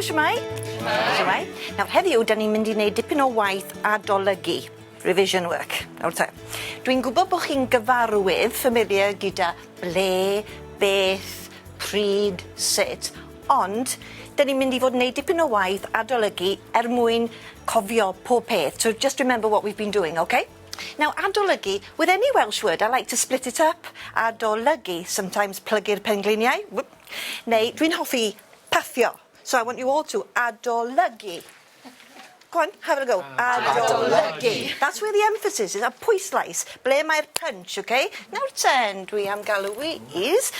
Shwmae? Shwmae? Nawr heddiw, 'dan ni'n mynd i neud dipyn o waith adolygu, revision work. Nawr te, dwi'n gwybod bo' chi'n gyfarwydd, familiar, gyda ble, beth, pryd, sut, ond 'dyn ni'n mynd i fod yn neud dipyn o waith adolygu er mwyn cofio pob peth. So just remember what we've been doing, okay? Now, adolygu, with any Welsh word, I like to split it up. Adolygu, sometimes plygu'r pengliniau. Whoop. Neu, dwi'n hoffi paffio. So I want you all to adolygu. Go on, have a go. Adolygu. That's where the emphasis is, a pwyslais. Ble mae'r punch, okay? Nawr ten, dwi am gael Louise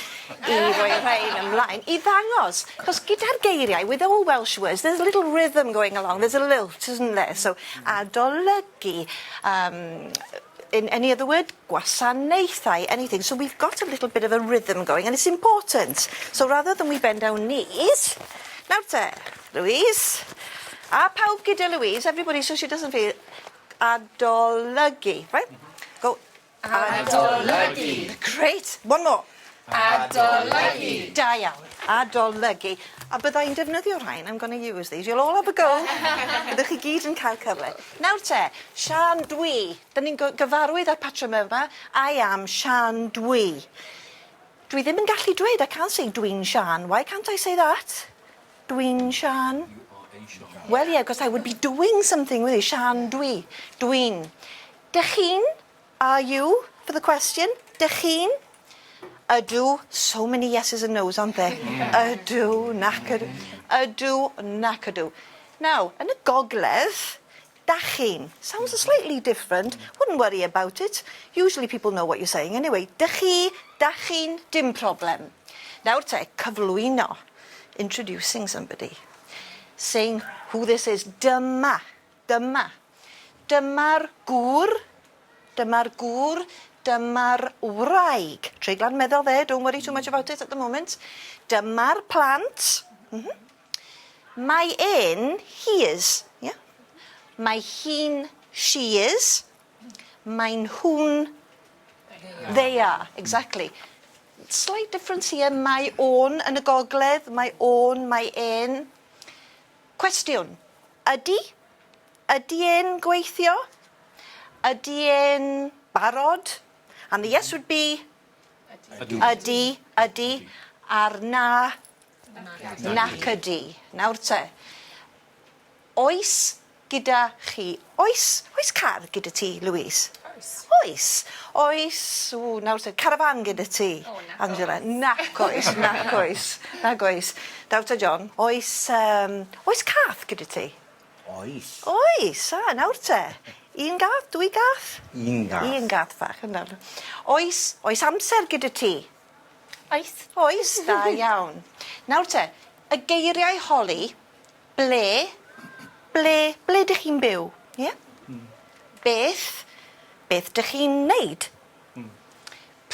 i roi rhain ymlaen, i ddangos. Cos gyda'r geiriau, with all Welsh words, there's a little rhythm going along, there's a lilt, isn't there? So, adolygu. In any other word, gwasanaethau, anything. So we've got a little bit of a rhythm going and it's important. So rather than we bend our knees, nawr te, Louise, a pawb gyda Louise, everybody so she doesn't feel adolygu, right? Go. Adolygu. Great. One more. Adolygu. Da iawn. Adolygu. A bydda i'n defnyddio rhain, I'm going to use these. You'll all have a go. Byddwch chi gyd yn cael cyfle. Nawr te, Sian dwi. Dyn ni'n gyfarwydd â'r patrwm yma. I am Sian dwi. Dwi ddim yn gallu dweud, I can't say "Dwi'n Sian." Why can't I say that? Dwi'n Sian. Well, yeah, because I would be doing something with it. Sian dwi. Dwi'n. Dych chi'n? Are you? For the question. Dych chi'n? Ydw. So many yeses and nos, aren't there? Ydw, nac ydw. Ydw, nac ydw. Now, yn y gogledd, dach chi'n. Sounds slightly different. Wouldn't worry about it. Usually people know what you're saying anyway. Dych chi, dach chi'n, dim problem. Nawr te, cyflwyno. Introducing somebody. Saying who this is. Dyma. Dyma. Dyma'r gŵr. Dyma'r gŵr. Dyma'r wraig. Treiglad meddal there, don't worry too much about it at the moment. Dyma'r plant. Mae e'n, he is. Yeah? Mae hi'n, she is. Mae nhw'n, they are. Exactly. Slight difference here. Mae o'n yn y gogledd, mae o'n, mae e'n. Cwestiwn. Ydy? Ydy e'n gweithio? Ydy e'n barod? And the yes would be Ydw. Ydy, ydy, a'r na, nac ydy. Nawr te. Oes gyda chi, oes car gyda ti, Louise? Oes. Oes. Oes, ww, nawr te, carafan gyda ti, O, nac Angela? Nac oes, nac oes, nac oes. Nawr te, John, oes cath gyda ti? Oes. Oes, a, nawr te. Un gath, dwy gath? Un gath. Un gath fach, ynddo. Oes amser gyda ti? Oes. Oes, da iawn. Nawr te, y geiriau holi, ble, ble, ble dych chi'n byw? Ie? Yeah? Beth, beth dych chi'n neud?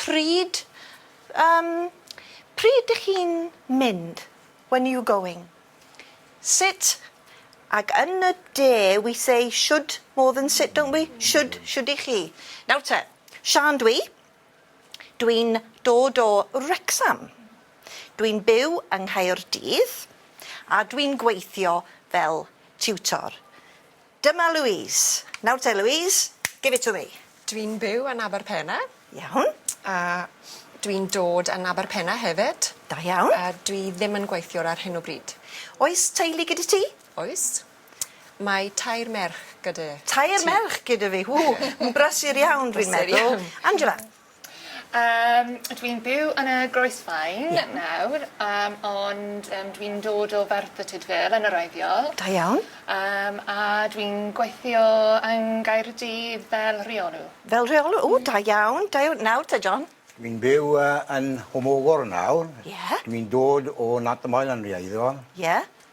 Pryd dych chi'n mynd? When are you going? Sut, ac yn y de, we say "shwd" more than "sut", don't we? Shwd, shwd i chi. Nawr te, Sian dwi, dwi'n dod o Wrecsam. Dwi'n byw yng Nghaerdydd a dwi'n gweithio fel tutor. Dyma Louise. Nawr te, Louise, give it to me. Dwi'n byw yn Aberpennar. Iawn. A dwi'n dod yn Aberpennar hefyd. Da iawn. A dwi ddim yn gweithio ar hyn o bryd. Oes teulu gyda ti? Oes. Mae tair merch gyda Tair ti. Merch gyda fi. Ww, yn brysur iawn dwi'n Brysur meddwl. iawn. Angela. Dwi'n byw yn y Groesfaen nawr, ond dwi'n dod o Ferthyr Tydfil yn wreiddiol. Da iawn. A dwi'n gweithio yng Nghaerdydd fel rheolwr. Fel rheolwr, o, da iawn, da iawn. Nawr te, John. Dwi'n byw yn Nhwmogor nawr. Dwi'n dod o Nant y Moel yn wreiddiol.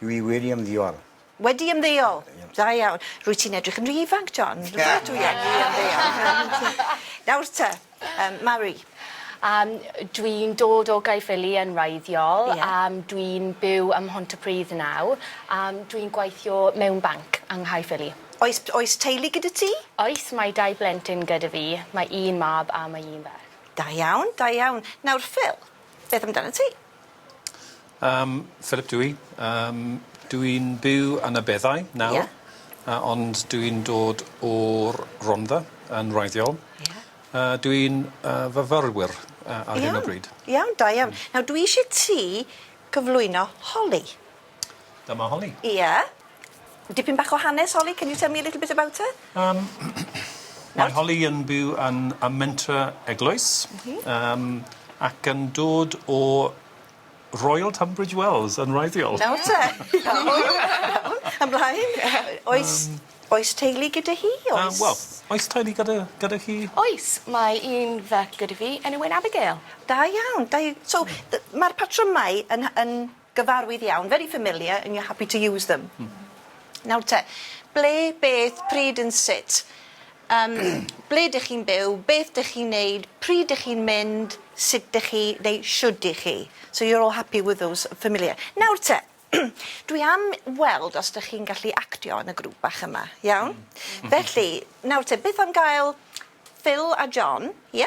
Dwi wedi ymddeol. Wedi ymddeol? Da iawn. Rwy ti'n edrych yn rhy ifanc, John. Dwi wedi ymddeol. Nawr te, Mary. Dwi'n dod o Gaerffili yn wreiddiol. Dwi'n byw ym Mhontypridd nawr. Dwi'n gweithio mewn banc yng Nghaerffili. Oes teulu gyda ti? Oes, mae dau blentyn gyda fi. Mae un mab a mae un ferch. Da iawn, da iawn. Nawr, Phil, beth amdano ti? Philip dwi. Um, Dwi'n byw yn y Beddau nawr. Ie. Ond dwi'n dod o'r Rhondda yn wreiddiol. Ie. Dwi'n fyfyrwyr ar hyn o bryd. Iawn, da iawn. Nawr dwi isie ti gyflwyno Holly. Dyma Holly. Ie. Dipyn bach o hanes Holly, can you tell me a little bit about her? Mae Holly yn byw yn y Mentre Eglwys. Yym ac yn dod o Royal Tunbridge Wells yn wreiddiol. Nawr te. Iawn. Iawn. Ymlaen. Oes oes teulu gyda hi? Oes? Wel, oes teulu gyda gyda chi? Oes, mae un ferch gyda fi enw yn Abigail. Da iawn. Da i- so mae'r patrymau yn yn gyfarwydd iawn, very familiar and you're happy to use them. Nawr te, ble, beth, pryd yn sut? Ble 'dych chi'n byw, beth 'dych chi'n neud, pryd 'dych chi'n mynd, sut 'dych chi, neu shwd 'dych chi. So you're all happy with those familiar. Nawr te, dwi am weld os 'dych chi'n gallu actio yn y grŵp bach yma, iawn? Felly, nawr te, beth am gael Phil a John, ie?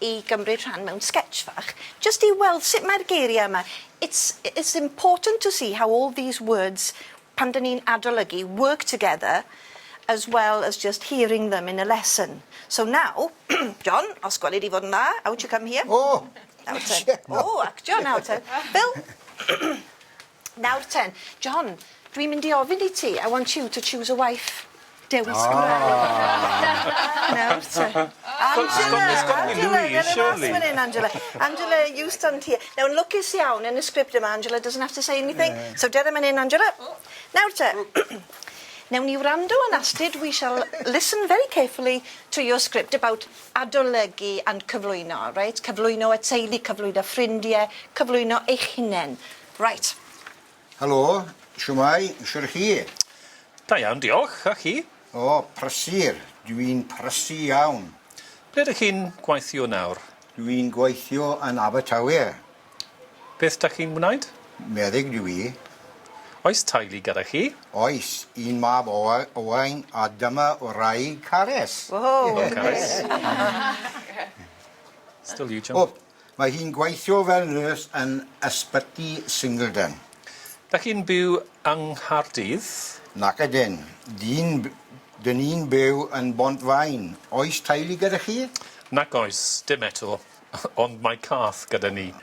I gymryd rhan mewn sketch fach, jyst i weld sut mae'r geiriau yma. It's important to see how all these words, pan 'dyn ni'n adolygu, work together as well as just hearing them in a lesson. So now, John, os gweli di fod yn dda, out you come here. O! Nawr te. O, actio nawr te. Phil? Nawr ten. John, dwi'n mynd i ofyn i ti, I want you to choose a wife. Dewis gwraig. Nawr te. Angela, It's gotta be Angela, Louise, get mas surely. fan hyn, Angela. Angela, you stand here. Now, yn lwcus iawn, yn y sgript yma, Angela doesn't have to say anything. So, dere man hyn, Angela. Nawr te. Newn ni wrando yn astud, we shall listen very carefully to your script about adolygu and cyflwyno, right? Cyflwyno y teulu, cyflwyno ffrindiau, cyflwyno eich hunain. Right. Helo, shwmae, shwr chi? Da iawn, diolch. A chi? O, prysur. Dwi'n prysu iawn. Ble ydych chi'n gweithio nawr? Dwi'n gweithio yn Abertawe. Beth dych chi'n wneud? Meddyg dwi. Oes teulu gyda chi? Oes, un mab Owain a dyma wraig Carys. Whoa. Carys. Still you, John. O, mae hi'n gweithio fel nyrs yn ysbyty Singleton. Dych chi'n byw yng Nghaerdydd? Nac ydyn. Dyn, dyn ni'n byw yn Bontfaen. Oes teulu gyda chi? Nac oes, dim eto. Ond mae cath gyda ni.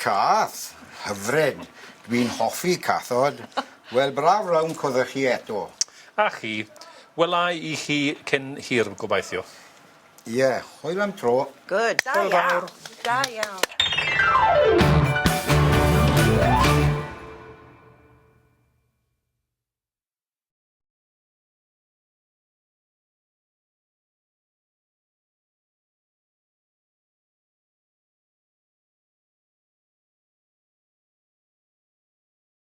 Cath? Hyfryd. Dwi'n hoffi cathod. Wel, braf lawn cwrdd â chi eto. A chi, welai i chi cyn hir gobeithio. Ie, yeah, hwyl am tro. Good. Da Hwyl iawn. fawr. Da iawn.